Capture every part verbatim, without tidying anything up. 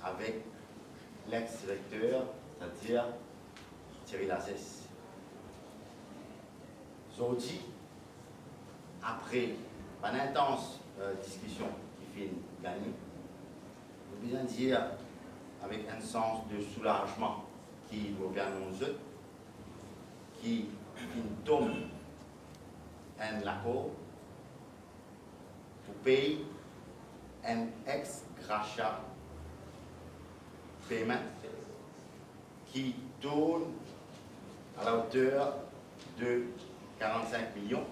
avek lex-direkter, setadir Thierry Lazesse. Zordi, apre bann intans, eh, diskision ki finn gagne, mo bizin dir avek enn sans de soulazman ki mo pe anons zot, ki finn tom enn lakor pou pey enn ex gratia payment ki tourn a la oter de karant-sink milion,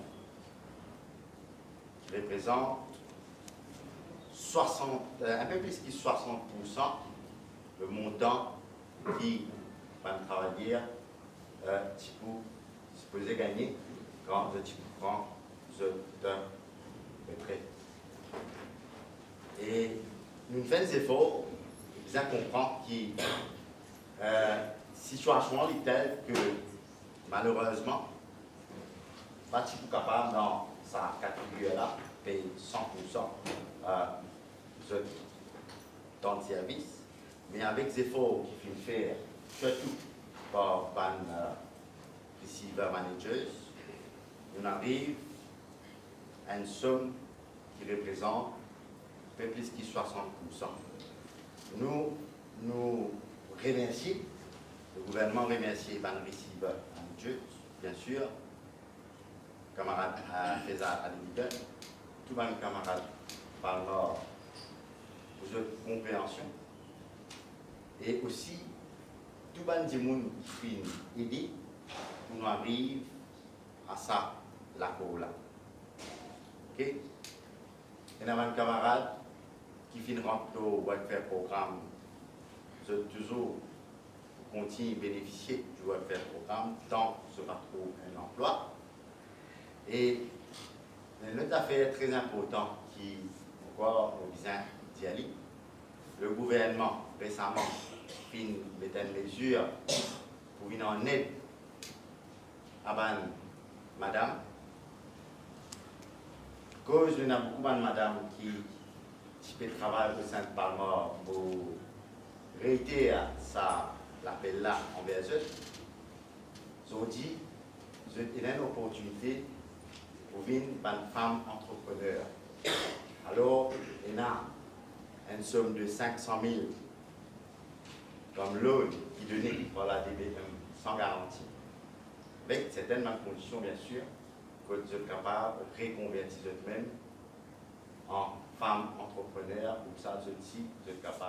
ki reprezant swasant, eh, inpe plis ki swasant poursan le montan ki bann travayer, eh, ti pou sipoze gagne kan zot ti pou pran zot, eh, retret. E nou fer enn zefor, bizin konpran ki, eh, sitiasion li tel ke, malerezman, pa ti pou kapav dan sa kategori la pey san poursan, eh, zot tan de servis, me avek zefor ki finn fer, sirtou par bann, eh, receiver managers, nou ariv a enn som ki reprezant pe plis ki swasant poursan. Nou, nou remersie, le gouvernman remersie bann receiver managers, bien sir, kamarad, eh, Faisal Alididon, tou bann kamarad Palmar pou zot konpreansion, e osi tou bann dimoun ki finn ede pou nou ariv a sa lakor la. Ok? Ena bann kamarad ki finn rant lor welfare program, zot touzour pou kontign benefisie di welfare program tan zot pa trouv enn lanplwa. E enn lot zafer tre inportan ki ankor mo bizin dir li, le gouvernman resaman finn met enn mezir pou vinn an ed a bann madam. Koz ena boukou bann madam ki ti pe travay o sin de Palmar, mo reiter sa lapel la anver zot. Zordi, zot ena enn loportinite pou vinn bann fam antreprener. Alor, ena enn som de sink san mil kom loan ki done par la D B M san garanti, avek sertenn bann kondision, bien sir, kot zot kapav rekonverti zot mem an fam antreprener, koumsa zot si zot kapav